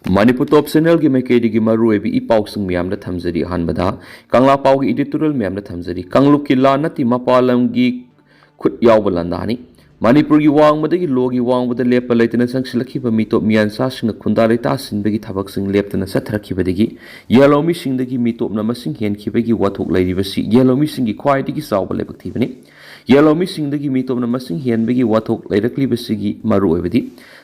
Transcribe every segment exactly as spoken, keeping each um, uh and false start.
ꯃꯅꯤꯄꯨꯔ ꯇꯣꯞ ꯆꯦꯅꯦꯜꯒꯤ ꯃꯥꯏꯀꯩꯗꯒꯤ ꯃꯔꯨꯑꯣꯏꯕ ꯏ ꯄꯥꯎꯁꯤꯡ ꯃꯌꯥꯝꯗ ꯊꯝꯖꯔꯤ꯫ ꯑꯍꯥꯟꯕꯗ ꯀꯪꯂꯥ ꯄꯥꯎꯒꯤ ꯏꯗꯤꯇꯣꯔꯤꯌꯦꯜ ꯃꯌꯥꯝꯗ ꯊꯝꯖꯔꯤ꯫ ꯀꯥꯡꯂꯨꯞꯀꯤ ꯂꯥꯟ ꯅꯠꯇꯦ, ꯃꯄꯥꯟ ꯂꯝꯒꯤ ꯈꯨꯠ ꯌꯥꯎꯕ ꯂꯥꯟꯗꯥꯅꯤ꯫ ꯃꯅꯤꯄꯨꯔꯒꯤ ꯋꯥꯡꯃꯗꯒꯤ ꯂꯣꯒꯤ ꯋꯥꯡꯃꯗ ꯂꯦꯞꯄ ꯂꯩꯇꯅ ꯆꯪꯁꯤꯜꯂꯛꯈꯤꯕ ꯃꯤꯇꯣꯞ ꯃꯤꯌꯥꯟꯆꯥꯁꯤꯡꯅ ꯈꯨꯟꯗꯥ ꯂꯩꯇꯥꯁꯤꯟꯕꯒꯤ ꯊꯕꯛꯁꯤꯡ ꯂꯦꯞꯇꯅ ꯆꯠꯊꯔꯛꯈꯤꯕꯗꯒꯤ ꯌꯦꯜꯍꯧꯃꯤꯁꯤꯡꯗꯒꯤ ꯃꯤꯇꯣꯞꯅ ꯃꯁꯤꯡ ꯍꯦꯟꯈꯤꯕꯒꯤ ꯋꯥꯊꯣꯛ ꯂꯩꯔꯤꯕꯁꯤ ꯌꯦꯜꯍꯧꯃꯤꯁꯤꯡꯒꯤ ꯈ꯭ꯋꯥꯏꯗꯒꯤ ꯆꯥꯎꯕ ꯂꯥꯏꯕꯛ ꯊꯤꯕꯅꯤ꯫ ꯌꯦꯜꯍꯧꯃꯤꯁꯤꯡꯗꯒꯤ ꯃꯤꯇꯣꯞꯅ ꯃꯁꯤꯡ ꯍꯦꯟꯕꯒꯤ ꯋꯥꯊꯣꯛ ꯂꯩꯔꯛꯂꯤꯕꯁꯤꯒꯤ ꯃꯔꯨꯑꯣꯏꯕꯗꯤ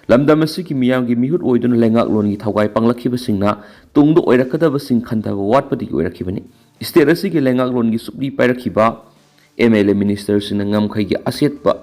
ꯂꯝꯗꯝ ꯑꯁꯤꯒꯤ ꯃꯤꯌꯥꯝꯒꯤ ꯃꯤꯍꯨꯠ ꯑꯣꯏꯗꯨꯅ ꯂꯩꯉꯥꯛꯂꯣꯟꯒꯤ ꯊꯧꯒꯥꯏ ꯄꯥꯡꯂꯛꯈꯤꯕꯁꯤꯡꯅ ꯇꯨꯡꯗ ꯑꯣꯏꯔꯛꯀꯗꯕꯁꯤꯡ ꯈꯟꯊꯕ ꯋꯥꯠꯄꯗꯒꯤ ꯑꯣꯏꯔꯛꯈꯤꯕꯅꯤ꯫ ꯁ꯭ꯇꯦꯠ ꯑꯁꯤꯒꯤ ꯂꯩꯉꯥꯛꯂꯣꯟꯒꯤ ꯁꯨꯛꯂꯤ ꯄꯥꯏꯔꯛꯈꯤꯕ ꯑꯦꯝ ꯑꯦꯜ ꯑꯦ ꯃꯤꯅꯤꯁꯇꯔꯁꯤꯡꯅ ꯉꯝꯈꯩꯒꯤ ꯑꯆꯦꯠꯄ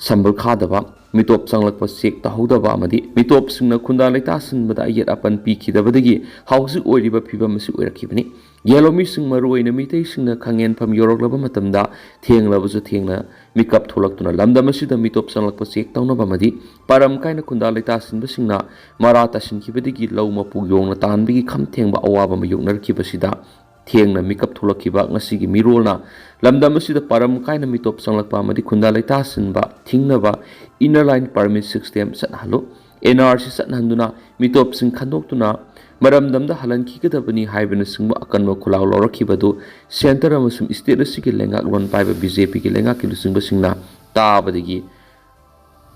ꯁꯝꯕꯜ ꯈꯥꯗꯕ, ꯃꯤꯇꯣꯞ ꯆꯪꯂꯛꯄ ꯆꯦꯛ ꯇꯧꯍꯧꯗꯕ ꯑꯃꯗꯤ ꯃꯤꯇꯣꯞꯁꯤꯡꯅ ꯈꯨꯟꯗꯥ ꯂꯩꯇꯥꯁꯤꯟꯕꯗ ꯑꯌꯦꯠ ꯑꯄꯟ ꯄꯤꯈꯤꯗꯕꯗꯒꯤ ꯍꯧꯖꯤꯛ ꯑꯣꯏꯔꯤꯕ ꯐꯤꯕꯝ ꯑꯁꯤ ꯑꯣꯏꯔꯛꯈꯤꯕꯅꯤ꯫ ꯌꯦꯜꯍꯧꯃꯤꯁꯤꯡ, ꯃꯔꯨꯑꯣꯏꯅ ꯃꯤꯇꯩꯁꯤꯡꯅ ꯈꯪꯍꯦꯟꯐꯝ ꯌꯧꯔꯛꯂꯕ ꯃꯇꯝꯗ ꯊꯦꯡꯂꯕꯁꯨ ꯊꯦꯡꯅ ꯃꯤꯀꯞ ꯊꯣꯛꯂꯛꯇꯨꯅ ꯂꯝꯗꯝ ꯑꯁꯤꯗ ꯃꯤꯇꯣꯞ ꯆꯪꯂꯛꯄ ꯆꯦꯛ ꯇꯧꯅꯕ ꯑꯃꯗꯤ ꯄꯥꯔꯝ ꯀꯥꯏꯅ ꯈꯨꯟꯗꯥ ꯂꯩꯇꯥꯁꯤꯟꯕꯁꯤꯡꯅ ꯃꯔꯥ ꯇꯥꯁꯤꯟꯈꯤꯕꯗꯒꯤ ꯂꯧ ꯃꯄꯨ ꯌꯣꯡꯅ ꯇꯥꯟꯕꯒꯤ ꯈꯝ ꯊꯦꯡꯕ ꯑꯋꯥꯕ ꯃꯥꯌꯣꯛꯅꯔꯛꯈꯤꯕꯁꯤꯗ ꯊꯦꯡꯅ ꯃꯤꯀꯞ ꯊꯣꯛꯂꯛꯈꯤꯕ ꯉꯁꯤꯒꯤ ꯃꯤꯔꯣꯜꯅ ꯂꯝꯗꯝ ꯑꯁꯤꯗ ꯄꯥꯔꯝ ꯀꯥꯏꯅ ꯃꯤꯇꯣꯞ ꯆꯪꯂꯛꯄ ꯑꯃꯗꯤ ꯈꯨꯟꯗꯥ ꯂꯩꯇꯥꯁꯤꯟꯕ ꯊꯤꯡꯅꯕ ꯏꯟꯅꯔ ꯂꯥꯏꯟ ꯄꯔꯃꯤꯠ ꯁꯤꯁꯇꯦꯝ ꯆꯠꯅꯍꯜꯂꯨ, ꯑꯦꯟ ꯑꯥꯔ ꯁꯤ ꯆꯠꯅꯍꯟꯗꯨꯅ ꯃꯤꯇꯣꯞꯁꯤꯡ ꯈꯟꯗꯣꯛꯇꯨꯅ ꯃꯔꯝꯗꯝꯗ ꯍꯜꯍꯟꯈꯤꯒꯗꯕꯅꯤ ꯍꯥꯏꯕꯅꯆꯤꯡꯕ ꯑꯀꯟꯕ ꯈꯨꯜꯂꯥꯎ ꯂꯧꯔꯛꯈꯤꯕ ꯑꯗꯨ ꯁꯦꯟꯇꯔ ꯑꯃꯁꯨꯡ ꯁ꯭ꯇꯦꯠ ꯑꯁꯤꯒꯤ ꯂꯩꯉꯥꯛꯂꯣꯟ ꯄꯥꯏꯕ ꯕꯤ ꯖꯦ ꯄꯤꯒꯤ ꯂꯩꯉꯥꯛꯀꯤ ꯂꯨꯆꯤꯡꯕꯁꯤꯡꯅ ꯇꯥꯕꯗꯒꯤ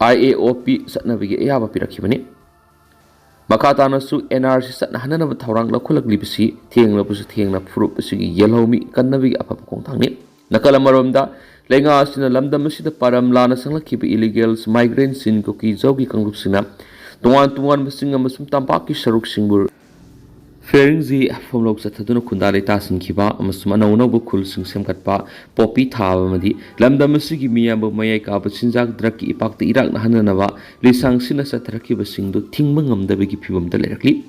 ꯑꯥꯏ ꯑꯦ ꯑꯣ ꯄꯤ ꯆꯠꯅꯕꯒꯤ ꯑꯌꯥꯕ ꯄꯤꯔꯛꯈꯤꯕꯅꯤ꯫ ꯃꯈꯥ ꯇꯥꯅꯁꯨ ꯑꯦꯟ ꯑꯥꯔ ꯁꯤ ꯆꯠꯅꯍꯟꯅꯅꯕ ꯊꯧꯔꯥꯡ ꯂꯧꯈꯠꯂꯛꯂꯤꯕꯁꯤ ꯊꯦꯡꯂꯕꯁꯨ ꯊꯦꯡꯅ ꯐꯨꯔꯨꯞ ꯑꯁꯤꯒꯤ ꯌꯦꯜꯍꯧꯃꯤ ꯀꯟꯅꯕꯒꯤ ꯑꯐꯕ ꯈꯣꯡꯊꯥꯡꯅꯤ꯫ ꯅꯥꯀꯜ ꯑꯃꯔꯣꯝꯗ, ꯂꯩꯉꯥꯛ ꯑꯁꯤꯅ ꯂꯝꯗꯝ ꯑꯁꯤꯗ ꯄꯥꯔꯝ ꯂꯥꯟꯅ ꯆꯪꯂꯛꯈꯤꯕ ꯏꯂꯤꯒꯦꯜꯁ ꯃꯥꯏꯒ꯭ꯔꯦꯟꯁꯤꯡ ꯀꯨꯀꯤ ꯖꯧꯒꯤ ꯀꯥꯡꯂꯨꯞꯁꯤꯡꯅ ꯇꯣꯉꯥꯟ ꯇꯣꯉꯥꯟꯕ ꯆꯤꯡ ꯑꯃꯁꯨꯡ ꯇꯝꯄꯥꯛꯀꯤ ꯁꯔꯨꯛꯁꯤꯡꯕꯨ ꯐꯦꯔꯤꯡꯖꯤ ꯐꯝꯂꯧ ꯆꯠꯊꯗꯨꯅ ꯈꯨꯟꯗꯥ ꯂꯩꯇꯥꯁꯤꯟꯈꯤꯕ ꯑꯃꯁꯨꯡ ꯑꯅꯧ ꯑꯅꯧꯕ ꯈꯨꯜꯁꯤꯡ ꯁꯦꯝꯒꯠꯄ, ꯄꯣꯄꯤ ꯊꯥꯕ ꯑꯃꯗꯤ ꯂꯝꯗꯝ ꯑꯁꯤꯒꯤ ꯃꯤꯌꯥꯝꯕꯨ ꯃꯌꯥꯏ ꯀꯥꯕ ꯆꯤꯟꯖꯥꯛ ꯗ꯭ꯔꯒꯀꯤ ꯏꯄꯥꯛꯇ ꯏꯔꯥꯛꯅꯍꯟꯅꯅꯕ ꯂꯤꯁꯥꯡ ꯁꯤꯟꯅ ꯆꯠꯊꯔꯛꯈꯤꯕꯁꯤꯡꯗꯨ ꯊꯤꯡꯕ ꯉꯝꯗꯕꯒꯤ ꯐꯤꯕꯝꯗ ꯂꯩꯔꯛꯂꯤ꯫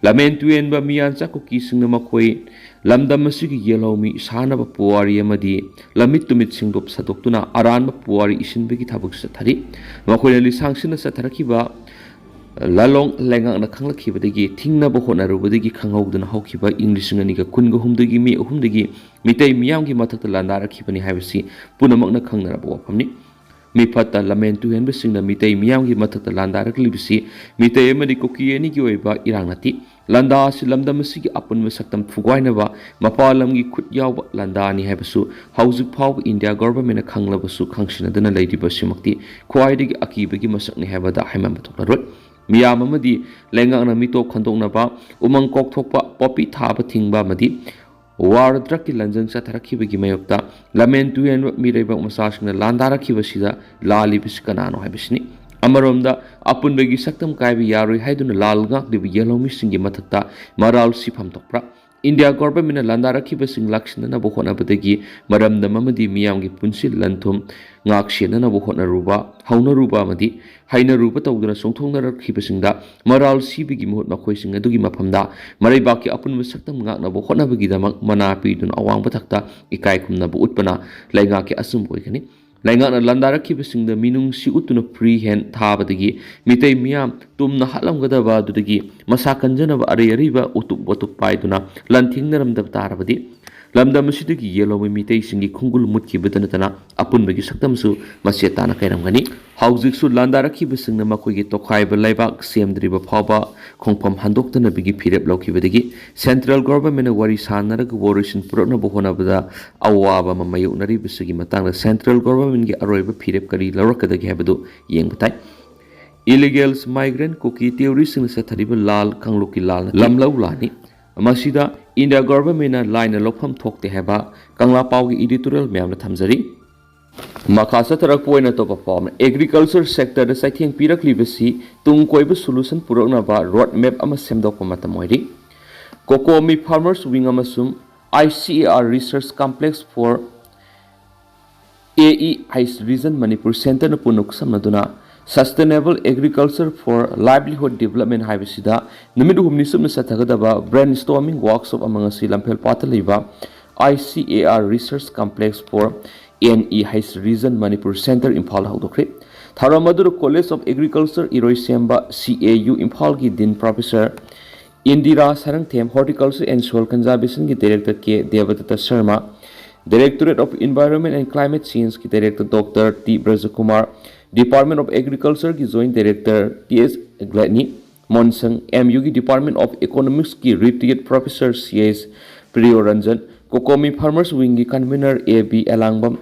ꯂꯝꯍꯦꯟ ꯇꯨꯍꯦꯟꯕ ꯃꯤꯌꯥꯟꯆꯥ ꯀꯨꯀꯤꯁꯤꯡꯅ ꯃꯈꯣꯏ ꯂꯝꯗꯝ ꯑꯁꯤꯒꯤ ꯌꯦꯜꯍꯧꯃꯤ ꯁꯥꯅꯕ ꯄꯨꯋꯥꯔꯤ ꯑꯃꯗꯤ ꯂꯝꯃꯤꯠ ꯇꯨꯃꯤꯠ ꯁꯦꯡꯗꯣꯛ ꯁꯟꯗꯣꯛꯇꯨꯅ ꯑꯔꯥꯟꯕ ꯄꯨꯋꯥꯔꯤ ꯏꯁꯤꯟꯕꯒꯤ ꯊꯕꯛ ꯆꯠꯊꯔꯤ꯫ ꯃꯈꯣꯏꯅ ꯂꯤꯁꯥꯡ ꯁꯤꯟꯅ ꯆꯠꯊꯔꯛꯈꯤꯕ ꯂꯥꯂꯣꯡ ꯂꯩꯉꯥꯛꯅ ꯈꯪꯂꯛꯈꯤꯕꯗꯒꯤ ꯊꯤꯡꯅꯕ ꯍꯣꯠꯅꯔꯨꯕꯗꯒꯤ ꯈꯪꯍꯧꯗꯅ ꯍꯧꯈꯤꯕ ꯏꯪ ꯂꯤꯁꯤꯡ ꯑꯅꯤꯒ ꯀꯨꯟꯒ ꯍꯨꯝꯗꯣꯏꯒꯤ ꯃꯦ ꯑꯍꯨꯝꯗꯒꯤ ꯃꯤꯇꯩ ꯃꯤꯌꯥꯝꯒꯤ ꯃꯊꯛꯇ ꯂꯥꯟꯗꯥꯔꯛꯈꯤꯕꯅꯤ ꯍꯥꯏꯕꯁꯤ ꯄꯨꯝꯅꯃꯛꯅ ꯈꯪꯅꯔꯕ ꯋꯥꯐꯝꯅꯤ꯫ ꯃꯤꯐꯠꯇ ꯂꯝꯍꯦꯟ ꯇꯨꯍꯦꯟꯕꯁꯤꯡꯅ ꯃꯤꯇꯩ ꯃꯤꯌꯥꯝꯒꯤ ꯃꯊꯛꯇ ꯂꯥꯟꯗꯥꯔꯛꯂꯤꯕꯁꯤ ꯃꯤꯇꯩ ꯑꯃꯗꯤ ꯀꯨꯀꯤ ꯑꯅꯤꯒꯤ ꯑꯣꯏꯕ ꯏꯔꯥꯡ ꯅꯠꯇꯦ꯫ ꯂꯥꯟꯗꯥ ꯑꯁꯤ ꯂꯝꯗꯝ ꯑꯁꯤꯒꯤ ꯑꯄꯨꯟꯕ ꯁꯛꯇꯝ ꯐꯨꯒꯥꯏꯅꯕ, ꯃꯄꯥꯟ ꯂꯝꯒꯤ ꯈꯨꯠ ꯌꯥꯎꯕ ꯂꯥꯟꯗꯥꯅꯤ ꯍꯥꯏꯕꯁꯨ ꯍꯧꯖꯤꯛ ꯐꯥꯎꯕ ꯏꯟꯗꯤꯌꯥ ꯒꯣꯚꯔꯟꯃꯦꯟꯠꯅ ꯈꯪꯂꯕꯁꯨ ꯈꯪꯁꯤꯟꯅꯗꯨꯅ ꯂꯩꯔꯤꯕꯁꯤꯃꯛꯇꯤ ꯈ꯭ꯋꯥꯏꯗꯒꯤ ꯑꯀꯤꯕꯒꯤ ꯃꯁꯛꯅꯤ ꯍꯥꯏꯕꯗ ꯍꯥꯏꯃꯟꯕ ꯊꯣꯛꯂꯔꯣꯏ꯫ ꯃꯤꯌꯥꯝ ꯑꯃꯗꯤ ꯂꯩꯉꯥꯛꯅ ꯃꯤꯇꯣꯞ ꯈꯟꯗꯣꯛꯅꯕ, ꯎꯃꯪ ꯀꯣꯛꯊꯣꯛꯄ, ꯄꯣꯄꯤ ꯊꯥꯕ ꯊꯤꯡꯕ ꯑꯃꯗꯤ ꯋꯥꯔ ꯗ꯭ꯔꯒꯀꯤ ꯂꯟꯖꯪ ꯆꯠꯊꯔꯛꯈꯤꯕꯒꯤ ꯃꯥꯌꯣꯛꯇ ꯂꯝꯍꯦꯟ ꯇꯨꯍꯦꯟꯕ ꯃꯤꯔꯩꯕꯥꯛ ꯃꯆꯥꯁꯤꯡꯅ ꯂꯥꯟꯗꯥꯔꯛꯈꯤꯕꯁꯤꯗ ꯂꯥꯜꯂꯤꯕꯁꯤ ꯀꯅꯥꯅꯣ ꯍꯥꯏꯕꯁꯤꯅꯤ꯫ ꯑꯃꯔꯣꯝꯗ ꯑꯄꯨꯟꯕꯒꯤ ꯁꯛꯇꯝ ꯀꯥꯏꯕ ꯌꯥꯔꯣꯏ ꯍꯥꯏꯗꯨꯅ ꯂꯥꯜ ꯉꯥꯛꯂꯤꯕ ꯌꯦꯜꯍꯧꯃꯤꯁꯤꯡꯒꯤ ꯃꯊꯛꯇ ꯃꯔꯥꯜ ꯁꯤꯐꯝ ꯊꯣꯛꯄ꯭ꯔꯥ? ꯏꯟꯗꯤꯌꯥ ꯒꯣꯚꯔꯟꯃꯦꯟꯠꯅ ꯂꯥꯟꯗꯥꯔꯛꯈꯤꯕꯁꯤꯡ ꯂꯥꯛꯁꯤꯟꯅꯅꯕ ꯍꯣꯠꯅꯕꯗꯒꯤ ꯃꯔꯝꯗꯝ ꯑꯃꯗꯤ ꯃꯤꯌꯥꯝꯒꯤ ꯄꯨꯟꯁꯤ ꯂꯟ ꯊꯨꯝ ꯉꯥꯛ ꯁꯦꯟꯅꯅꯕ ꯍꯣꯠꯅꯔꯨꯕ, ꯍꯧꯅꯔꯨꯕ ꯑꯃꯗꯤ ꯍꯩꯅꯔꯨꯕ ꯇꯧꯗꯨꯅ ꯆꯣꯡꯊꯣꯛꯅꯔꯛꯈꯤꯕꯁꯤꯡꯗ ꯃꯔꯥꯜ ꯁꯤꯕꯒꯤ ꯃꯍꯨꯠ ꯃꯈꯣꯏꯁꯤꯡ ꯑꯗꯨꯒꯤ ꯃꯐꯝꯗ ꯃꯔꯩꯕꯥꯛꯀꯤ ꯑꯄꯨꯟꯕ ꯁꯛꯇꯝ ꯉꯥꯛꯅꯕ ꯍꯣꯠꯅꯕꯒꯤꯗꯃꯛ ꯃꯅꯥ ꯄꯤꯗꯨꯅ ꯑꯋꯥꯡꯕ ꯊꯥꯛꯇ ꯏꯀꯥꯏ ꯈꯨꯝꯅꯕ ꯎꯠꯄꯅ ꯂꯩꯉꯥꯛꯀꯤ ꯑꯆꯨꯝꯕ ꯑꯣꯏꯒꯅꯤ꯫ ꯂꯩꯉꯥꯛꯅ ꯂꯥꯟꯗꯥꯔꯛꯈꯤꯕꯁꯤꯡꯗ ꯃꯤꯅꯨꯡꯁꯤ ꯎꯠꯇꯨꯅ ꯐ꯭ꯔꯤ ꯍꯦꯟ ꯊꯥꯕꯗꯒꯤ ꯃꯤꯇꯩ ꯃꯤꯌꯥꯝ ꯇꯨꯝꯅ ꯍꯥꯠꯂꯝꯒꯗꯕ ꯑꯗꯨꯗꯒꯤ ꯃꯁꯥ ꯀꯟꯖꯅꯕ ꯑꯔꯩ ꯑꯔꯩꯕ ꯎꯇꯨꯞ ꯋꯥꯇꯨꯞ ꯄꯥꯏꯗꯨꯅ ꯂꯥꯟꯊꯦꯡꯅꯔꯝꯗꯕ ꯇꯥꯔꯕꯗꯤ ꯂꯝꯗꯝ ꯑꯁꯤꯗꯒꯤ ꯌꯦꯜꯍꯧꯃꯤ ꯃꯤꯇꯩꯁꯤꯡꯒꯤ ꯈꯣꯡꯒꯨꯜ ꯃꯨꯠꯈꯤꯕꯗ ꯅꯠꯇꯅ ꯑꯄꯨꯟꯕꯒꯤ ꯁꯛꯇꯝꯁꯨ ꯃꯆꯦꯠ ꯇꯥꯅ ꯀꯥꯏꯔꯝꯒꯅꯤ꯫ ꯍꯧꯖꯤꯛꯁꯨ ꯂꯥꯟꯗꯥꯔꯛꯈꯤꯕꯁꯤꯡꯅ ꯃꯈꯣꯏꯒꯤ ꯇꯣꯈꯥꯏꯕ ꯂꯩꯕꯥꯛ ꯁꯦꯝꯗ꯭ꯔꯤꯕ ꯐꯥꯎꯕ ꯈꯣꯡꯐꯝ ꯍꯟꯗꯣꯛꯇꯅꯕꯒꯤ ꯐꯤꯔꯦꯞ ꯂꯧꯈꯤꯕꯗꯒꯤ ꯁꯦꯟꯇ꯭ꯔꯦꯜ ꯒꯣꯚꯔꯟꯃꯦꯟꯠꯅ ꯋꯥꯔꯤ ꯁꯥꯅꯔꯒ ꯋꯥꯔꯣꯏꯁꯤꯟ ꯄꯨꯔꯛꯅꯕ ꯍꯣꯠꯅꯕꯗ ꯑꯋꯥꯕ ꯑꯃ ꯃꯥꯌꯣꯛꯅꯔꯤꯕꯁꯤꯒꯤ ꯃꯇꯥꯡꯗ ꯁꯦꯟꯇ꯭ꯔꯦꯜ ꯒꯣꯚꯔꯟꯃꯦꯟꯠꯀꯤ ꯑꯔꯣꯏꯕ ꯐꯤꯔꯦꯞ ꯀꯔꯤ ꯂꯧꯔꯛꯀꯗꯒꯦ ꯍꯥꯏꯕꯗꯨ ꯌꯦꯡꯕ ꯇꯥꯏ꯫ ꯏꯂꯤꯒꯦꯜꯁ ꯃꯥꯏꯒ꯭ꯔꯦꯟꯠ ꯀꯨꯀꯤ ꯇꯦꯔꯣꯔꯤꯁ꯭ꯠꯁꯤꯡꯅ ꯆꯠꯊꯔꯤꯕ ꯂꯥꯜ ꯀꯥꯡꯂꯨꯞꯀꯤ ꯂꯥꯜ ꯅꯠꯇꯦ꯫ ꯂꯝꯂꯧ ꯂꯥꯟꯅꯤ꯫ ꯃꯁꯤꯗ ꯏꯟꯗꯤꯌꯥ ꯒꯣꯚꯔꯟꯃꯦꯟꯠꯅ ꯂꯥꯏꯅ ꯂꯧꯐꯝ ꯊꯣꯛꯇꯦ ꯍꯥꯏꯕ ꯀꯪꯂꯥ ꯄꯥꯎꯒꯤ ꯏꯗꯤꯇꯣꯔꯤꯌꯦꯜ ꯃꯌꯥꯝꯅ ꯊꯝꯖꯔꯤ꯫ ꯃꯈꯥ ꯆꯠꯊꯔꯛꯄ ꯑꯣꯏꯅ ꯑꯇꯣꯞꯄ ꯄꯥꯎ ꯑꯃ, ꯑꯦꯒ꯭ꯔꯤꯀꯜꯆꯔ ꯁꯦꯛꯇꯔꯗ ꯆꯩꯊꯦꯡ ꯄꯤꯔꯛꯂꯤꯕꯁꯤ ꯇꯨꯡ ꯀꯣꯏꯕ ꯁꯣꯂꯨꯁꯟ ꯄꯨꯔꯛꯅꯕ ꯔꯣꯗ ꯃꯦꯞ ꯑꯃ ꯁꯦꯝꯗꯣꯛꯄ ꯃꯇꯝ ꯑꯣꯏꯔꯤ꯫ ꯀꯣꯀꯣꯃꯤ ꯐꯥꯔꯃꯔꯁ ꯋꯤꯡ ꯑꯃꯁꯨꯡ I C A R Research Complex for A E H Region Manipur Centreꯅ ꯄꯨꯟꯅ ꯈꯨꯠꯁꯝꯅꯗꯨꯅ Sustainable Agriculture for Livelihood Development ꯍꯥꯏꯕꯁꯤꯗ ꯅꯨꯃꯤꯠ ꯍꯨꯝꯅꯤ ꯆꯨꯞꯅ ꯆꯠꯊꯒꯗꯕ ꯕ꯭ꯔꯦꯟ ꯁ꯭ꯇꯣꯔꯃꯤꯡ ꯋꯥꯔꯛꯁꯣꯞ ꯑꯃ ꯉꯁꯤ ꯂꯝꯐꯦꯜ ꯄꯥꯠꯇ ꯂꯩꯕ I C A R Research Complex for N E H Region Manipur Centre ꯏꯝꯐꯥꯜꯗ ꯍꯧꯗꯣꯛꯈ꯭ꯔꯦ꯫ ꯊꯧꯔꯝ ꯑꯗꯨꯗ College of Agriculture ꯏꯔꯣꯏꯁꯦꯝꯕ, C A U ꯏꯝꯐꯥꯜꯒꯤ Dean Professor Indira ꯁꯔꯪꯊꯦꯝ, Horticulture and Soil Conservationꯒꯤ Director K ꯗꯦꯕꯗꯠꯇ Sharma, Directorate of Environment and Climate Change ꯀꯤ Director Doctor T Brajakumar, Department of Agriculture ꯒꯤ Joint Director T S Gladney, ꯃꯣꯟꯁꯪ, M U ꯒꯤ Department of Economics ꯀꯤ Retired Professor C S Priyoranjan, COCOMI Farmers Wing ꯒꯤ Convener A B ꯑꯦꯂꯥꯡꯕꯝ,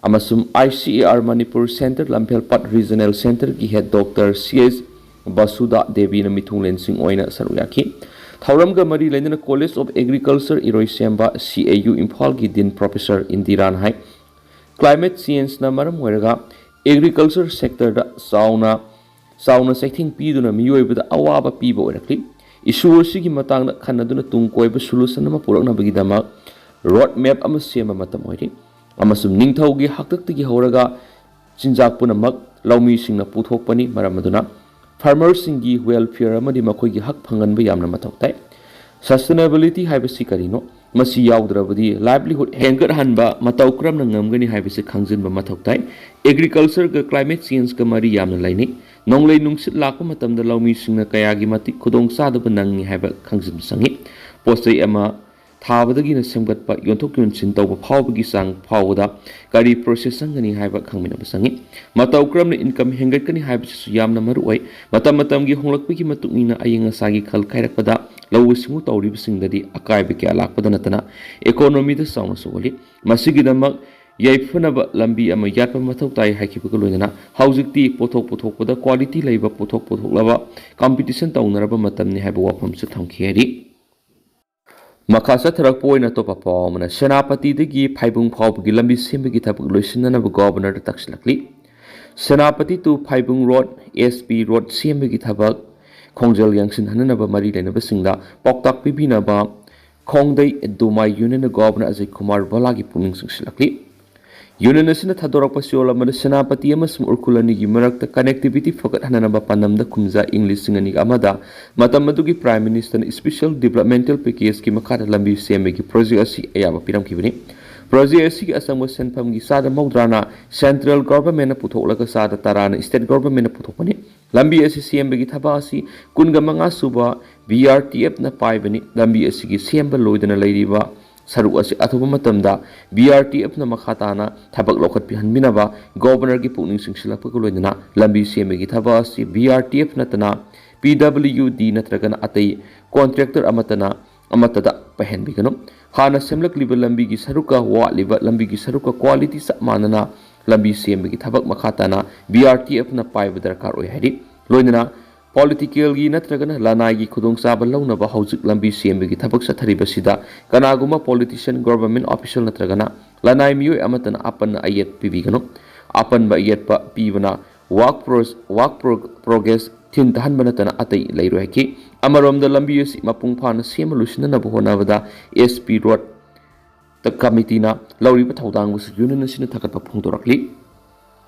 ꯑꯃꯁꯨꯡ I C A R Manipur Center ꯂꯝꯐꯦꯜꯄꯥꯠ Regional Center ꯒꯤ Head Doctor C S ꯕꯁꯨꯗꯥ ꯗꯦꯕꯤꯅ ꯃꯤꯊꯨꯡꯂꯦꯟꯁꯤꯡ ꯑꯣꯏꯅ ꯁꯔꯨꯛ ꯌꯥꯈꯤ꯫ ꯊꯧꯔꯝꯒ ꯃꯔꯤ ꯂꯩꯅꯅ College of Agriculture ꯏꯔꯣꯏꯁꯦꯝꯕ, C A U ꯏꯝꯐꯥꯜꯒꯤ Dean Professor ꯏꯟꯗꯤꯔꯥꯅ ꯍꯥꯏ, Climate changeꯅ ꯃꯔꯝ ꯑꯣꯏꯔꯒ agriculture sectorꯗ ꯆꯥꯎꯅ, ꯆꯥꯎꯅ ꯆꯩꯊꯦꯡ ꯄꯤꯗꯨꯅ ꯃꯤꯑꯣꯏꯕꯗ ꯑꯋꯥꯕ ꯄꯤꯕ ꯑꯣꯏꯔꯛꯂꯤ꯫ Issue ꯑꯁꯤꯒꯤ ꯃꯇꯥꯡꯗ ꯈꯟꯅꯗꯨꯅ ꯇꯨꯡ ꯀꯣꯏꯕ solution ꯑꯃ ꯄꯨꯔꯛꯅꯕꯒꯤꯗꯃꯛ road map ꯑꯃ ꯁꯦꯝꯕ ꯃꯇꯝ ꯑꯣꯏꯔꯦ, ꯑꯃꯁꯨꯡ ꯅꯤꯡꯊꯧꯒꯤ ꯍꯥꯛꯇꯛꯇꯒꯤ ꯍꯧꯔꯒ ꯆꯤꯟꯖꯥꯛ ꯄꯨꯝꯅꯃꯛ ꯂꯧꯃꯤꯁꯤꯡꯅ ꯄꯨꯊꯣꯛꯄꯅꯤ꯫ ꯃꯔꯝ ꯑꯗꯨꯅ farmerꯁꯤꯡꯒꯤ welfare ꯑꯃꯗꯤ ꯃꯈꯣꯏꯒꯤ ꯍꯛ ꯐꯪꯍꯟꯕ ꯌꯥꯝꯅ ꯃꯊꯧ ꯇꯥꯏ꯫ Sustainability ꯍꯥꯏꯕꯁꯤ ꯀꯔꯤꯅꯣ? ꯃꯁꯤ ꯌꯥꯎꯗ꯭ꯔꯕꯗꯤ livelihood ꯍꯦꯟꯒꯠꯍꯟꯕ ꯃꯇꯧ ꯀꯔꯝꯅ ꯉꯝꯒꯅꯤ ꯍꯥꯏꯕꯁꯤ ꯈꯪꯖꯤꯟꯕ ꯃꯊꯧ ꯇꯥꯏ꯫ Agricultureꯒ climate changeꯒ ꯃꯔꯤ ꯌꯥꯝꯅ ꯂꯩꯅꯩ꯫ ꯅꯣꯡꯂꯩ ꯅꯨꯡꯁꯤꯠ ꯂꯥꯛꯄ ꯃꯇꯝꯗ ꯂꯧꯃꯤꯁꯤꯡꯅ ꯀꯌꯥꯒꯤ ꯃꯇꯤꯛ ꯈꯨꯗꯣꯡꯆꯥꯗꯕ ꯅꯪꯉꯤ ꯍꯥꯏꯕ ꯈꯪꯖꯤꯟꯕ ꯆꯪꯉꯤ꯫ ꯄꯣꯠ ꯆꯩ ꯑꯃ ꯊꯥꯕꯗꯒꯤꯅ ꯁꯦꯝꯒꯠꯄ, ꯌꯣꯟꯊꯣꯛ ꯌꯣꯟꯁꯤꯟ ꯇꯧꯕ ꯐꯥꯎꯕꯒꯤ ꯆꯥꯡ ꯐꯥꯎꯕꯗ ꯀꯔꯤ process ꯆꯪꯒꯅꯤ ꯍꯥꯏꯕ ꯈꯪꯃꯤꯟꯅꯕ ꯆꯪꯉꯤ꯫ ꯃꯇꯧ ꯀꯔꯝꯅ income ꯍꯦꯟꯒꯠꯀꯅꯤ ꯍꯥꯏꯕꯁꯤꯁꯨ ꯌꯥꯝꯅ ꯃꯔꯨ ꯑꯣꯏ꯫ ꯃꯇꯝ ꯃꯇꯝꯒꯤ ꯍꯣꯡꯂꯛꯄꯒꯤ ꯃꯇꯨꯡ ꯏꯟꯅ ꯑꯏꯪ ꯑꯁꯥꯒꯤ ꯈꯜ ꯀꯥꯏꯔꯛꯄꯗ ꯂꯧꯎ ꯁꯤꯡꯎ ꯇꯧꯔꯤꯕꯁꯤꯡꯗꯗꯤ ꯑꯀꯥꯏꯕ ꯀꯌꯥ ꯂꯥꯛꯄꯗ ꯅꯠꯇꯅ economyꯗ ꯆꯥꯎꯅ ꯁꯣꯛꯍꯜꯂꯤ꯫ ꯃꯁꯤꯒꯤꯗꯃꯛ ꯌꯥꯏꯐꯅꯕ ꯂꯝꯕꯤ ꯑꯃ ꯌꯥꯠꯄ ꯃꯊꯧ ꯇꯥꯏ ꯍꯥꯏꯈꯤꯕꯒ ꯂꯣꯏꯅꯅ ꯍꯧꯖꯤꯛꯇꯤ ꯄꯣꯠꯊꯣꯛ ꯄꯨꯊꯣꯛꯄꯗ quality ꯂꯩꯕ ꯄꯣꯠꯊꯣꯛ ꯄꯨꯊꯣꯛꯂꯕ competition ꯇꯧꯅꯔꯕ ꯃꯇꯝꯅꯤ ꯍꯥꯏꯕ ꯋꯥꯐꯝꯁꯨ ꯊꯝꯈꯤ ꯍꯥꯏꯔꯤ꯫ ꯃꯈꯥ ꯆꯠꯊꯔꯛꯄ ꯑꯣꯏꯅ ꯑꯇꯣꯞꯄ ꯄꯥꯎ ꯑꯃꯅ, ꯁꯦꯅꯥꯄꯇꯤꯗꯒꯤ ꯐꯥꯏꯕꯨꯡ ꯐꯥꯎꯕꯒꯤ ꯂꯝꯕꯤ ꯁꯦꯝꯕꯒꯤ ꯊꯕꯛ ꯂꯣꯏꯁꯤꯟꯅꯅꯕ Governorꯗ ꯇꯛꯁꯤꯜꯂꯛꯂꯤ꯫ Senapati to ꯐꯥꯏꯕꯨꯡ road, S P road ꯁꯦꯝꯕꯒꯤ ꯊꯕꯛ ꯈꯣꯡꯖꯦꯜ ꯌꯥꯡꯁꯤꯟꯍꯟꯅꯅꯕ ꯃꯔꯤ ꯂꯩꯅꯕꯁꯤꯡꯗ ꯄꯥꯎꯇꯥꯛ ꯄꯤꯕꯤꯅꯕ ꯈꯣꯡꯗꯩ ꯗꯨꯃꯥꯏ Unionꯅ Governor ꯑꯖꯌ ꯀꯨꯃꯥꯔ ꯚꯣꯂꯥꯒꯤ ꯄꯨꯛꯅꯤꯡ ꯆꯤꯡꯁꯤꯜꯂꯛꯂꯤ꯫ Union ꯑꯁꯤꯅ ꯊꯥꯗꯣꯔꯛꯄ ꯁꯤꯑꯣꯜ ꯑꯃꯗ ꯁꯦꯅꯥꯄꯇꯤ ꯑꯃꯁꯨꯡ ꯎꯔꯈꯨꯜ ꯑꯅꯤꯒꯤ ꯃꯔꯛꯇ connectivity ꯐꯒꯠꯍꯟꯅꯅꯕ ꯄꯥꯟꯗꯝꯗ ꯀꯨꯝꯖꯥ ꯏꯪ ꯂꯤꯁꯤꯡ ꯑꯅꯤꯒ ꯑꯃꯗ ꯃꯇꯝ ꯑꯗꯨꯒꯤ Prime Ministerꯅ Special Developmental Packageꯀꯤ ꯃꯈꯥꯗ ꯂꯝꯕꯤ ꯁꯦꯝꯕꯒꯤ project ꯑꯁꯤ ꯑꯌꯥꯕ ꯄꯤꯔꯝꯈꯤꯕꯅꯤ꯫ Project ꯑꯁꯤꯒꯤ ꯑꯆꯪꯕ ꯁꯦꯟꯐꯝꯒꯤ ꯆꯥꯗ ꯃꯧꯗ꯭ꯔꯥꯅ Central Governmentꯅ ꯄꯨꯊꯣꯛꯂꯒ ꯆꯥꯗ ꯇꯔꯥꯅ State Governmentꯅ ꯄꯨꯊꯣꯛꯄꯅꯤ꯫ ꯂꯝꯕꯤ ꯑꯁꯤ ꯁꯦꯝꯕꯒꯤ ꯊꯕꯛ ꯑꯁꯤ ꯀꯨꯟꯒ ꯃꯉꯥ ꯁꯨꯕ B R T Fꯅ ꯄꯥꯏꯕꯅꯤ꯫ ꯂꯝꯕꯤ ꯑꯁꯤꯒꯤ ꯁꯦꯝꯕ ꯂꯣꯏꯗꯅ ꯂꯩꯔꯤꯕ ꯁꯔꯨꯛ ꯑꯁꯤ ꯑꯊꯨꯕ ꯃꯇꯝꯗ ꯕꯤ ꯑꯥꯔ ꯇꯤ ꯑꯦꯐꯅ ꯃꯈꯥ ꯇꯥꯅ ꯊꯕꯛ ꯂꯧꯈꯠꯄꯤꯍꯟꯕꯤꯅꯕ ꯒꯣꯕꯔꯅꯔꯒꯤ ꯄꯨꯛꯅꯤꯡ ꯆꯤꯡꯁꯤꯜꯂꯛꯄꯒ ꯂꯣꯏꯅꯅ ꯂꯝꯕꯤ ꯁꯦꯝꯕꯒꯤ ꯊꯕꯛ ꯑꯁꯤ ꯕꯤ ꯑꯥꯔ ꯇꯤ ꯑꯦꯐ ꯅꯠꯇꯅ ꯄꯤ ꯗꯕ꯭ꯂꯤꯌꯨ ꯗꯤ ꯅꯠꯇ꯭ꯔꯒꯅ ꯑꯇꯩ ꯀꯣꯟꯇ꯭ꯔꯦꯛꯇꯔ ꯑꯃꯠꯇꯅ ꯑꯃꯠꯇꯗ ꯄꯥꯏꯍꯟꯕꯤꯒꯅꯨ꯫ ꯍꯥꯟꯅ ꯁꯦꯝꯂꯛꯂꯤꯕ ꯂꯝꯕꯤꯒꯤ ꯁꯔꯨꯛꯀ ꯋꯥꯠꯂꯤꯕ ꯂꯝꯕꯤꯒꯤ ꯁꯔꯨꯛꯀ ꯀ꯭ꯋꯥꯂꯤꯇꯤ ꯆꯞ ꯃꯥꯟꯅꯅ ꯂꯝꯕꯤ ꯁꯦꯝꯕꯒꯤ ꯊꯕꯛ ꯃꯈꯥ ꯇꯥꯅ ꯕꯤ ꯑꯥꯔ ꯇꯤ ꯑꯦꯐꯅ ꯄꯥꯏꯕ ꯗꯔꯀꯥꯔ ꯑꯣꯏ ꯍꯥꯏꯔꯤ꯫ ꯂꯣꯏꯅꯅ ꯄꯣꯂꯤꯇꯤꯀꯦꯜꯒꯤ ꯅꯠꯇ꯭ꯔꯒꯅ ꯂꯅꯥꯏꯒꯤ ꯈꯨꯗꯣꯡꯆꯥꯕ ꯂꯧꯅꯕ ꯍꯧꯖꯤꯛ ꯂꯝꯕꯤ ꯁꯦꯝꯕꯒꯤ ꯊꯕꯛ ꯆꯠꯊꯔꯤꯕꯁꯤꯗ ꯀꯅꯥꯒꯨꯝꯕ ꯄꯣꯂꯤꯇꯤꯁꯤꯌꯟ, ꯒꯣꯚꯔꯟꯃꯦꯟꯠ ꯑꯣꯐꯤꯁꯤꯌꯦꯜ ꯅꯠꯇ꯭ꯔꯒꯅ ꯂꯅꯥꯏ ꯃꯤꯑꯣꯏ ꯑꯃꯠꯇꯅ ꯑꯄꯟꯅ ꯑꯌꯦꯠ ꯄꯤꯕꯤꯒꯅꯨ꯫ ꯑꯄꯟꯕ ꯑꯌꯦꯠꯄ ꯄꯤꯕꯅ ꯋꯥꯛ ꯄ꯭ꯔꯣ-, ꯋꯥꯛ ꯄ꯭ꯔꯣ-, ꯄ꯭ꯔꯣꯒ꯭ꯔꯦꯁ ꯊꯤꯟꯊꯍꯟꯕ ꯅꯠꯇꯅ ꯑꯇꯩ ꯂꯩꯔꯣꯏ ꯍꯥꯏꯈꯤ꯫ ꯑꯃꯔꯣꯝꯗ ꯂꯝꯕꯤ ꯑꯁꯤ ꯃꯄꯨꯡ ꯐꯥꯅ ꯁꯦꯝꯕ ꯂꯣꯏꯁꯤꯟꯅꯅꯕ ꯍꯣꯠꯅꯕꯗ ꯑꯦꯁ ꯄꯤ ꯔꯣꯗ ꯀꯃꯤꯇꯤꯅ ꯂꯧꯔꯤꯕ ꯊꯧꯗꯥꯡꯕꯨꯁꯨ ꯌꯨꯅꯤꯌꯟ ꯑꯁꯤꯅ ꯊꯥꯒꯠꯄ ꯐꯣꯡꯗꯣꯔꯛꯂꯤ꯫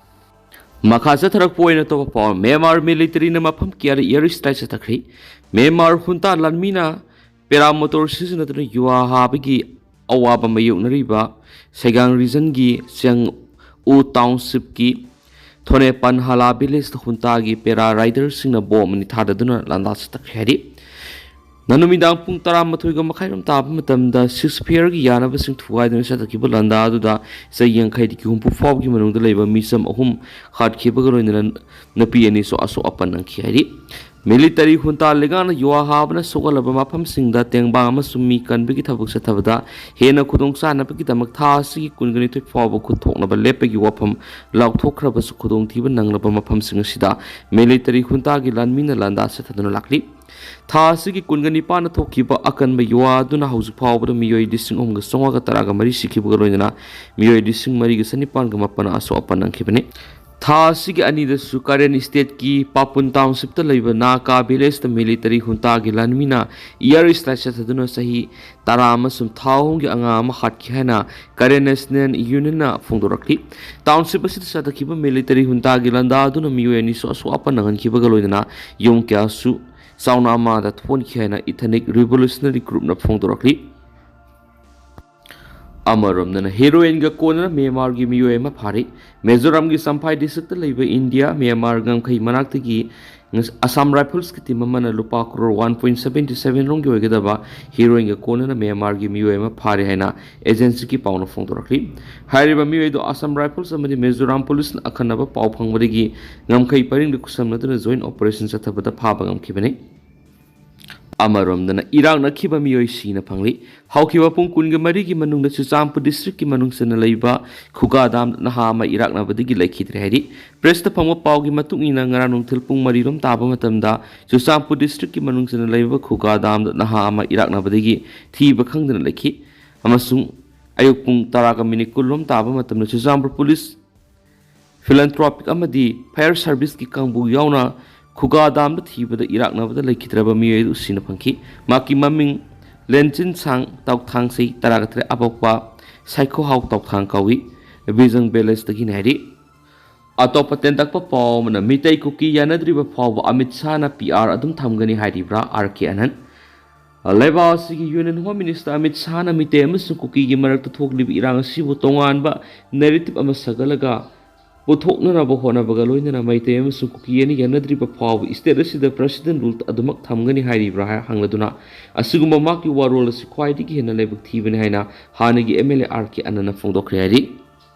ꯃꯈꯥ ꯆꯠꯊꯔꯛꯄ ꯑꯣꯏꯅ ꯑꯇꯣꯞꯄ ꯄꯥꯎ, ꯃ꯭ꯌꯥꯟꯃꯥꯔ ꯃꯤꯂꯤꯇꯔꯤꯅ ꯃꯐꯝ ꯀꯌꯥꯗ ꯏꯌꯔ ꯁ꯭ꯇ꯭ꯔꯥꯏꯛ ꯆꯠꯊꯈ꯭ꯔꯤ꯫ ꯃ꯭ꯌꯥꯟꯃꯥꯔ ꯍꯨꯟꯇꯥ ꯂꯥꯟꯃꯤꯅ ꯄꯦꯔꯥꯃꯣꯇꯣꯔ ꯁꯤꯖꯤꯟꯅꯗꯨꯅ ꯌꯨꯍꯥ ꯍꯥꯕꯒꯤ ꯑꯋꯥꯕ ꯃꯥꯌꯣꯛꯅꯔꯤꯕ ꯁꯦꯒꯥꯡ ꯔꯤꯖꯟꯒꯤ ꯆꯦꯡ ꯎ ꯇꯥꯎꯟꯁꯤꯞꯀꯤ ꯊꯣꯅꯦꯄꯟ ꯍꯥꯂꯥ ꯚꯤꯂꯦꯖꯇ ꯍꯨꯟꯇꯥꯒꯤ ꯄꯦꯔꯥ ꯔꯥꯏꯗꯔꯁꯤꯡꯅ ꯕꯣꯝ ꯑꯅꯤ ꯊꯥꯗꯗꯨꯅ ꯂꯥꯟꯗꯥ ꯆꯠꯊꯈ꯭ꯔꯦ ꯍꯥꯏꯔꯤ꯫ ꯅ ꯅꯨꯃꯤꯗꯥꯡ ꯄꯨꯡ ꯇꯔꯥꯃꯥꯊꯣꯏꯒ ꯃꯈꯥꯏꯔꯣꯝ ꯇꯥꯕ ꯃꯇꯝꯗ ꯁꯤꯖꯐꯤꯌꯔꯒꯤ ꯌꯥꯅꯕꯁꯤꯡ ꯊꯨꯒꯥꯏꯗꯨꯅ ꯆꯠꯊꯈꯤꯕ ꯂꯥꯟꯗꯥ ꯑꯗꯨꯗ ꯆꯍꯤ ꯌꯥꯡꯈꯩꯗꯒꯤ ꯍꯨꯝꯐꯨ ꯐꯥꯎꯕꯒꯤ ꯃꯅꯨꯡꯗ ꯂꯩꯕ ꯃꯤꯆꯝ ꯑꯍꯨꯝ ꯍꯥꯠꯈꯤꯕꯒ ꯂꯣꯏꯅꯅ ꯅꯨꯄꯤ ꯑꯅꯤꯁꯨ ꯑꯁꯣꯛ ꯑꯄꯟ ꯅꯪꯈꯤ ꯍꯥꯏꯔꯤ꯫ ꯃꯤꯂꯤꯇꯔꯤ ꯍꯨꯟꯇꯥ ꯂꯤꯒꯥꯅ ꯌꯨꯍꯥ ꯍꯥꯕꯅ ꯁꯣꯛꯍꯜꯂꯕ ꯃꯐꯝꯁꯤꯡꯗ ꯇꯦꯡꯕꯥꯡ ꯑꯃꯁꯨꯡ ꯃꯤ ꯀꯟꯕꯒꯤ ꯊꯕꯛ ꯆꯠꯊꯕꯗ ꯍꯦꯟꯅ ꯈꯨꯗꯣꯡ ꯆꯥꯅꯕꯒꯤꯗꯃꯛ ꯊꯥ ꯑꯁꯤꯒꯤ ꯀꯨꯟꯒ ꯅꯤꯊꯣꯏ ꯐꯥꯎꯕ ꯈꯨꯠ ꯊꯣꯛꯅꯕ ꯂꯦꯞꯄꯒꯤ ꯋꯥꯐꯝ ꯂꯥꯎꯊꯣꯛꯈ꯭ꯔꯕꯁꯨ, ꯈꯨꯗꯣꯡꯊꯤꯕ ꯅꯪꯂꯕ ꯃꯐꯝꯁꯤꯡ ꯑꯁꯤꯗ ꯃꯤꯂꯤꯇꯔꯤ ꯍꯨꯟꯇꯥꯒꯤ ꯂꯥꯟꯃꯤꯅ ꯂꯥꯟꯗꯥ ꯆꯠꯊꯗꯨꯅ ꯂꯥꯛꯂꯤ꯫ ꯊꯥ ꯑꯁꯤꯒꯤ ꯀꯨꯟꯒ ꯅꯤꯄꯥꯟꯗ ꯊꯣꯛꯈꯤꯕ ꯑꯀꯟꯕ ꯌꯨꯍꯥ ꯑꯗꯨꯅ ꯍꯧꯖꯤꯛ ꯐꯥꯎꯕꯗ ꯃꯤꯑꯣꯏ ꯂꯤꯁꯤꯡ ꯑꯍꯨꯝꯒ ꯆꯥꯝꯃꯉꯥꯒ ꯇꯔꯥꯒ ꯃꯔꯤ ꯁꯤꯈꯤꯕꯒ ꯂꯣꯏꯅꯅ ꯃꯤꯑꯣꯏ ꯂꯤꯁꯤꯡ ꯃꯔꯤꯒ ꯆꯅꯤꯄꯥꯟꯒ ꯃꯥꯄꯟ ꯑꯁꯣꯛ ꯑꯄꯟ ꯅꯪꯈꯤꯕꯅꯤ꯫ ꯊꯥ ꯑꯁꯤꯒꯤ ꯑꯅꯤꯗꯁꯨ ꯀꯔꯦꯟ ꯁ꯭ꯇꯦꯠꯀꯤ ꯄꯥꯄꯨꯟ ꯇꯥꯎꯟꯁꯤꯞꯇ ꯂꯩꯕ ꯅꯥꯀꯥ ꯚꯤꯂꯦꯖꯇ ꯃꯤꯂꯤꯇꯔꯤ ꯍꯨꯟꯇꯥꯒꯤ ꯂꯥꯟꯃꯤꯅ ꯏꯌꯔ ꯁ꯭ꯇ꯭ꯔꯥꯏꯛ ꯆꯠꯊꯗꯨꯅ ꯆꯍꯤ ꯇꯔꯥ ꯑꯃꯁꯨꯡ ꯊꯥ ꯑꯍꯨꯝꯒꯤ ꯑꯉꯥꯡ ꯑꯃ ꯍꯥꯠꯈꯤ ꯍꯥꯏꯅ ꯀꯔꯦꯟ ꯅꯦꯁꯅꯦꯜ ꯌꯨꯅꯤꯌꯟꯅ ꯐꯣꯡꯗꯣꯔꯛꯂꯤ꯫ ꯇꯥꯎꯟꯁꯤꯞ ꯑꯁꯤꯗ ꯆꯠꯊꯈꯤꯕ ꯃꯤꯂꯤꯇꯔꯤ ꯍꯨꯟꯇꯥꯒꯤ ꯂꯥꯟꯗꯥ ꯑꯗꯨꯅ ꯃꯤꯑꯣꯏ ꯑꯅꯤꯁꯨ ꯑꯁꯣꯛ ꯑꯄꯟ ꯅꯪꯍꯟꯈꯤꯕꯒ ꯂꯣꯏꯅꯅ ꯌꯨꯝ ꯀꯌꯥꯁꯨ ꯆꯥꯎꯅ ꯑꯃꯥꯡꯗ ꯊꯣꯛꯍꯟꯈꯤ ꯍꯥꯏꯅ ꯏꯊꯅꯤꯛ ꯔꯤꯚꯣꯂꯨꯁꯅꯔꯤ ꯒ꯭ꯔꯨꯞꯅ ꯐꯣꯡꯗꯣꯔꯛꯂꯤ꯫ ꯑꯃꯔꯣꯝꯗꯅ ꯍꯦꯔꯣꯏꯟꯒ ꯀꯣꯟꯅꯅ ꯃ꯭ꯌꯥꯟꯃꯥꯔꯒꯤ ꯃꯤꯑꯣꯏ ꯑꯃ ꯐꯥꯔꯤ꯫ ꯃꯤꯖꯣꯔꯥꯝꯒꯤ ꯆꯝꯐꯥꯏ ꯗꯤꯁꯇ꯭ꯔꯤꯛꯇ ꯂꯩꯕ ꯏꯟꯗꯤꯌꯥ ꯃ꯭ꯌꯥꯟꯃꯥꯔ ꯉꯝꯈꯩ ꯃꯅꯥꯛꯇꯒꯤ ꯑꯁꯥꯝ ꯔꯥꯏꯐꯜꯁꯀꯤ ꯇꯤꯝ ꯑꯃꯅ ꯂꯨꯄꯥ crore one point seventy seven ꯔꯣꯝꯒꯤ ꯑꯣꯏꯒꯗꯕ ꯍꯤꯔꯣꯏꯟꯒ ꯀꯣꯟꯅꯅ ꯃ꯭ꯌꯥꯟꯃꯥꯔꯒꯤ ꯃꯤꯑꯣꯏ ꯑꯃ ꯐꯥꯔꯦ ꯍꯥꯏꯅ ꯑꯦꯖꯦꯟꯁꯤꯒꯤ ꯄꯥꯎꯅ ꯐꯣꯡꯗꯣꯔꯛꯂꯤ꯫ ꯍꯥꯏꯔꯤꯕ ꯃꯤꯑꯣꯏ ꯑꯗꯨ ꯑꯁꯥꯝ ꯔꯥꯏꯐꯜꯁ ꯑꯃꯗꯤ ꯃꯤꯖꯣꯔꯥꯝ ꯄꯨꯂꯤꯁꯅ ꯑꯈꯟꯅꯕ ꯄꯥꯎ ꯐꯪꯕꯗꯒꯤ ꯉꯝꯈꯩ ꯄꯔꯤꯡꯗ ꯈꯨꯠꯁꯝꯅꯗꯨꯅ ꯖꯣꯏꯟ ꯑꯣꯄꯔꯦꯁꯟ ꯆꯠꯊꯕꯗ ꯐꯥꯕ ꯉꯝꯈꯤꯕꯅꯤ꯫ ꯑꯃꯔꯣꯝꯗꯅ ꯏꯔꯥꯛꯅꯈꯤꯕ ꯃꯤꯑꯣꯏ ꯁꯤꯅ ꯐꯪꯂꯤ꯫ ꯍꯧꯈꯤꯕ ꯄꯨꯡ ꯀꯨꯟꯒ ꯃꯔꯤꯒꯤ ꯃꯅꯨꯡꯗ ꯆꯨꯔꯆꯥꯟꯄꯨꯔ ꯗꯤꯁꯇ꯭ꯔꯤꯛꯀꯤ ꯃꯅꯨꯡ ꯆꯟꯅ ꯂꯩꯕ ꯈꯨꯒꯥ ꯗꯥꯝꯗ ꯅꯍꯥ ꯑꯃ ꯏꯔꯥꯛꯅꯕꯗꯒꯤ ꯂꯩꯈꯤꯗ꯭ꯔꯦ ꯍꯥꯏꯔꯤ꯫ ꯄ꯭ꯔꯦꯁꯇ ꯐꯪꯕ ꯄꯥꯎꯒꯤ ꯃꯇꯨꯡ ꯏꯟꯅ ꯉꯔꯥꯡ ꯅꯨꯡꯊꯤꯜ ꯄꯨꯡ ꯃꯔꯤ ꯔꯣꯝ ꯇꯥꯕ ꯃꯇꯝꯗ ꯆꯨꯔꯆꯥꯟꯄꯨꯔ ꯗꯤꯁꯇ꯭ꯔꯤꯛꯀꯤ ꯃꯅꯨꯡ ꯆꯟꯅ ꯂꯩꯕ ꯈꯨꯒꯥ ꯗꯥꯝꯗ ꯅꯍꯥ ꯑꯃ ꯏꯔꯥꯛꯅꯕꯗꯒꯤ ꯊꯤꯕ ꯈꯪꯗꯅ ꯂꯩꯈꯤ ꯑꯃꯁꯨꯡ ꯑꯌꯨꯛ ꯄꯨꯡ ꯇꯔꯥꯒ ꯃꯤꯅꯤꯠ ꯀꯨꯟ ꯔꯣꯝ ꯇꯥꯕ ꯃꯇꯝꯗ ꯆꯨꯔꯆꯥꯟꯄꯨꯔ ꯄꯨꯂꯤꯁ, ꯐꯤꯂꯦꯟꯊ꯭ꯔꯣꯄꯤꯛ ꯑꯃꯗꯤ ꯐꯥꯌꯔ ꯁꯥꯔꯚꯤꯁꯀꯤ ꯀꯥꯡꯕꯨ ꯌꯥꯎꯅ ꯈꯨꯒꯥ ꯗꯥꯝꯗ ꯊꯤꯕꯗ ꯏꯔꯥꯛꯅꯕꯗ ꯂꯩꯈꯤꯗ꯭ꯔꯕ ꯃꯤꯑꯣꯏ ꯑꯗꯨ ꯁꯤꯅ ꯐꯪꯈꯤ꯫ ꯃꯍꯥꯛꯀꯤ ꯃꯃꯤꯡ ꯂꯦꯟꯆꯤꯟꯁꯥꯡ ꯇꯥꯎꯊꯥꯡꯁꯩ, ꯇꯔꯥꯒ ꯇꯔꯦꯠ ꯑꯄꯣꯛꯄ, ꯁꯥꯏꯈꯣꯍꯥꯎ ꯇꯥꯎꯊꯥꯡ ꯀꯧꯏ꯫ ꯕꯤꯖꯪ ꯚꯤꯂꯦꯖꯇꯒꯤꯅꯤ ꯍꯥꯏꯔꯤ꯫ ꯑꯇꯣꯞꯄ ꯇꯦꯟꯇꯛꯄ ꯄꯥꯎ ꯑꯃꯅ, ꯃꯤꯇꯩ ꯀꯨꯀꯤ ꯌꯥꯅꯗ꯭ꯔꯤꯕ ꯐꯥꯎꯕ ꯑꯃꯤꯠ ꯁꯥꯍꯅ ꯄꯤ ꯑꯥꯔ ꯑꯗꯨꯝ ꯊꯝꯒꯅꯤ ꯍꯥꯏꯔꯤꯕ꯭ꯔꯥ? ꯑꯥꯔ ꯀꯦ ꯑꯅꯟ꯫ ꯂꯩꯕꯥꯛ ꯑꯁꯤꯒꯤ ꯌꯨꯅꯤꯌꯟ ꯍꯣꯝ ꯃꯤꯅꯤꯁꯇꯔ ꯑꯃꯤꯠ ꯁꯥꯍꯅ ꯃꯤꯇꯩ ꯑꯃꯁꯨꯡ ꯀꯨꯀꯤꯒꯤ ꯃꯔꯛꯇ ꯊꯣꯛꯂꯤꯕ ꯏꯔꯥꯡ ꯑꯁꯤꯕꯨ ꯇꯣꯉꯥꯟꯕ ꯅꯦꯔꯦꯇꯤꯚ ꯑꯃ ꯁꯥꯒꯠꯂꯒ ꯄꯨꯊꯣꯛꯅꯅꯕ ꯍꯣꯠꯅꯕꯒ ꯂꯣꯏꯅꯅ ꯃꯩꯇꯩ ꯑꯃꯁꯨꯡ ꯀꯨꯀꯤ ꯑꯅꯤ ꯌꯥꯅꯗ꯭ꯔꯤꯕ ꯐꯥꯎꯕ ꯁ꯭ꯇꯦꯠ ꯑꯁꯤꯗ ꯄ꯭ꯔꯦꯁꯤꯗꯦꯟ ꯔꯨꯜ ꯑꯗꯨꯃꯛ ꯊꯝꯒꯅꯤ ꯍꯥꯏꯔꯤꯕ꯭ꯔꯥ ꯍꯥꯏ ꯍꯪꯂꯗꯨꯅ, ꯑꯁꯤꯒꯨꯝꯕ ꯃꯍꯥꯛꯀꯤ ꯋꯥꯔꯣꯜ ꯑꯁꯤ ꯈ꯭ꯋꯥꯏꯗꯒꯤ ꯍꯦꯟꯅ ꯂꯥꯏꯕꯛ ꯊꯤꯕꯅꯤ ꯍꯥꯏꯅ ꯍꯥꯟꯅꯒꯤ ꯑꯦꯝ ꯑꯦꯜ ꯑꯦ ꯑꯥꯔ ꯀꯦ ꯑꯅꯟꯅ ꯐꯣꯡꯗꯣꯛꯈ꯭ꯔꯦ ꯍꯥꯏꯔꯤ꯫